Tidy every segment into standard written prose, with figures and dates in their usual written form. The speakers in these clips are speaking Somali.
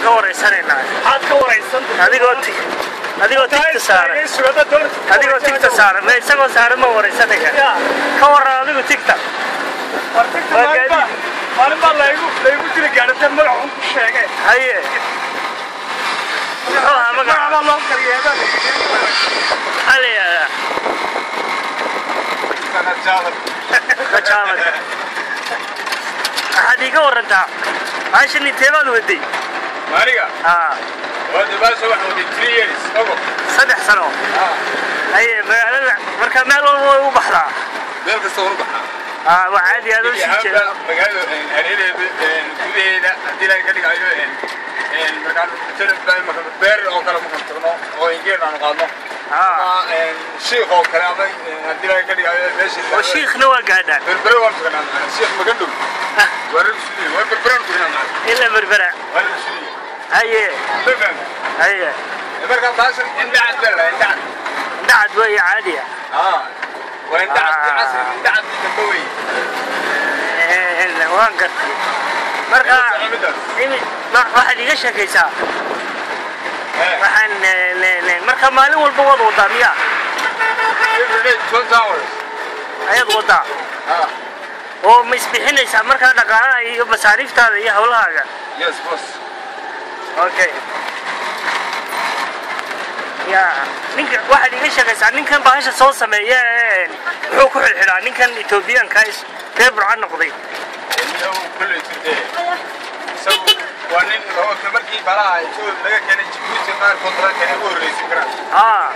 Baan ka wareysanaynaa. Maxaad ka wareysan? Adigoo tigta saaran. Adigoo tigta saaran. Ma isagoo saaran ma wareysanaya. Ka waran adigu tigta. War tigta maalin baa laygu dili gaadhay magac un ku sheegay. Haye. Muxuu ahaa magaca? Magaca baa loo qariyay baa la yidhi. Maxaa la yidhahdaa? Qajaamad. Waxaad iiga warantaa baashan intee baad waday? Aniga? Haa. Wada baasha waxaan waday 3 years ogo. 3 sano. Haa. Haye, magaalada marka meel walba way u baxdaa. Meel kasta way u baxdaa. Haa, waa caadi aad u sii jeeda. Magaalada hareeraheeda gudaheeda haddii laga ka dhigayo markaan markaan beer oo kale markaan tagno oo ingeer aan qaadno. Haa. Shiikh oo kale ama haddii laga ka dhigayo meesha. Oo shiikhna waa gaadhaan. Berbere waan tagnaa shiikh Magandhow. Waa la sudiyay, waa berberaan tagnaa. Ilaa berbera. Waa la sudiyay. Haye. Ma fahmi? Haye. Markaan baashan indhacad baa la indhacad. Indhacad way caadi ah. Haa. Waa indhacad casri, indhacad dambe wey. Waan gartay. Marka waxaad iiga sheekaysaa. Waxaan marka maalin walba waad wadaa miyaa? Every day 12 hours. Ayaad wadaa? Haa. Oo ma isbixinaysaa markaa dhaqaalaha iyo masaariiftaada iyo hawlahaaga? Yes, boss. Okay. Ya, ninka waxaad iiga sheekaysaa ninkan bahasha soo sameeya muxuu ku xidhxidhaa ninkan Etoobiyaanka reer Burco noqday. Waa nin markii balaha laga keenay Djibouti qaarkood laga keenay ugu horreysay karaan. Haa.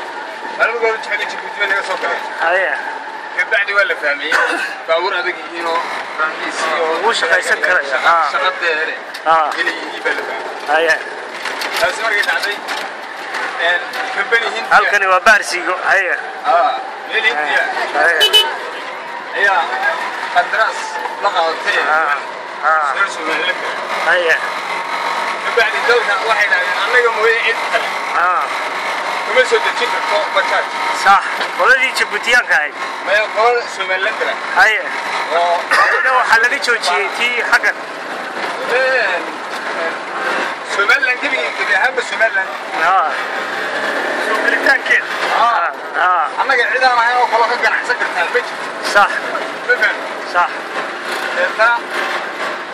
Anigu hore xagga Djibouti bay naga soo galeen. Haye. Kabacdi waa la fahmiyey baabuur adag yihiin oo raandiis iyo ugu shaqaysan karaya. Shaqa dheere. Haa. Inay yihiin baa la fahmay. Haye. Taasi markay dhacday kambani Hindiya. Halkani waa Baarsigo. Haye. Haa. Meel Hindiya. Haye. Ayaa qandaraas la qaadatay. Haa. Reer Somaliland. Haye. Kabacdi dalka waxay dhahdeen annaga mooye cid kale. Haa. Kuma soo dejin karto bajaaj. Sax. Qoladii Djiboutiyaanka ahayd. Maya qolada Somaliland. Haye. Oo waxaa laga joojiyey tii xaggan. Somaliland gebi ahaanba Somaliland. Haa. Soo gelitaankeeda. Haa. Haa. Annaga cid aan ahayn oo kalo ka ganacsan kartaa ma jirto. Sax. Ma fahmi? Sax. Deetana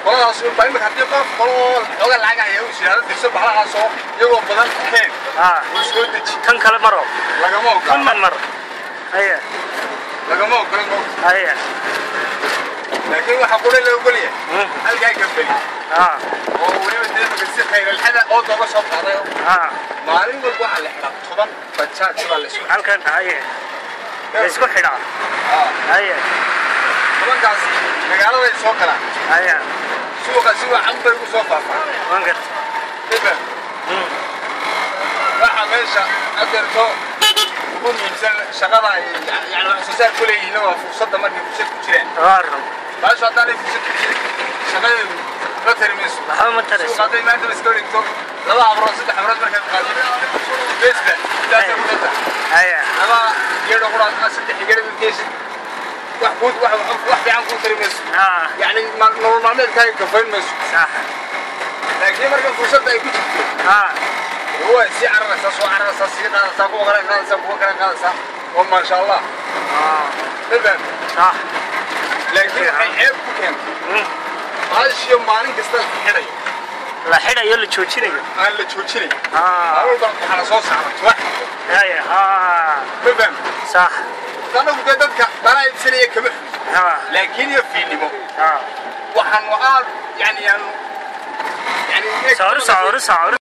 qoladaas unbaa imika haddii qof qolo xooga lacag haya uu is yidhaahdo dirso baxlahaasoo iyagoo badan keen. Haa. Uu soo deji. Tan kale maro. Lagama ogola. Tan mar. Haye. Lagama ogola moogta. Haye. Laakiin waxaa qura la ogol yahay. Halkaa gambali. Haa. Oo weliba dee imika si khayralxada oo dooga soo qaaday. Haa. Maalin walba waxaa la xidhaa 10 bajaaj baa la isku xidhaa. Halkan haye. La isku xidhaa. Haa. Haye. 10kaas magaaladay soo galaan. Haye. Suuqa si wacan bay ugu soo faafaan. Waan gartay. Iban. Waxa meesha adeerto ugu muhiimsan shaqada ay yani wax soo saar ku leeyihiin waa fursadda markay fursad ku jiraan. Waa run. Baashu haddaanay fursad ku jirin shaqadeedu ma tari mayso. Waxba ma tarayso. Suuqa hadday maanta iska wareegto 2 habrood 3 habrood markaad qaadid besba intaasay ku dhantahay. Haye. 2 geedho qura 3 geedho midkeesid wax kuu wax fiican kuu tari mayso. Haa. Yani nolol maalmeedkaaga kafayn mayso. Sax. Laakiin marka fursadda ay ku jirto. Haa. Waa sii cararaysaa, soo cararaysaa, sii qaadaysaa, kuwa kale qaadaysaa, kuwa kale qaadaysaa. Oo maasha Allah. Haa. Ma fahmi? Sax. Laakiin waxay ceeb ku keentay. Baashiyo maalin kasta la xidhayo. La xidhayo, la joojinayo. Aan la joojinayo. Haa. Maalin walba waxaa la soo saaraa tubax. Haye. Haa. Ma fahmi? Sax. Anagu dee dadka balaa iibsanaya kama xun. Haa. Laakiin iyo fiidnimo. Haa. Waxaanu aad yani aanu yani Soco soco soco.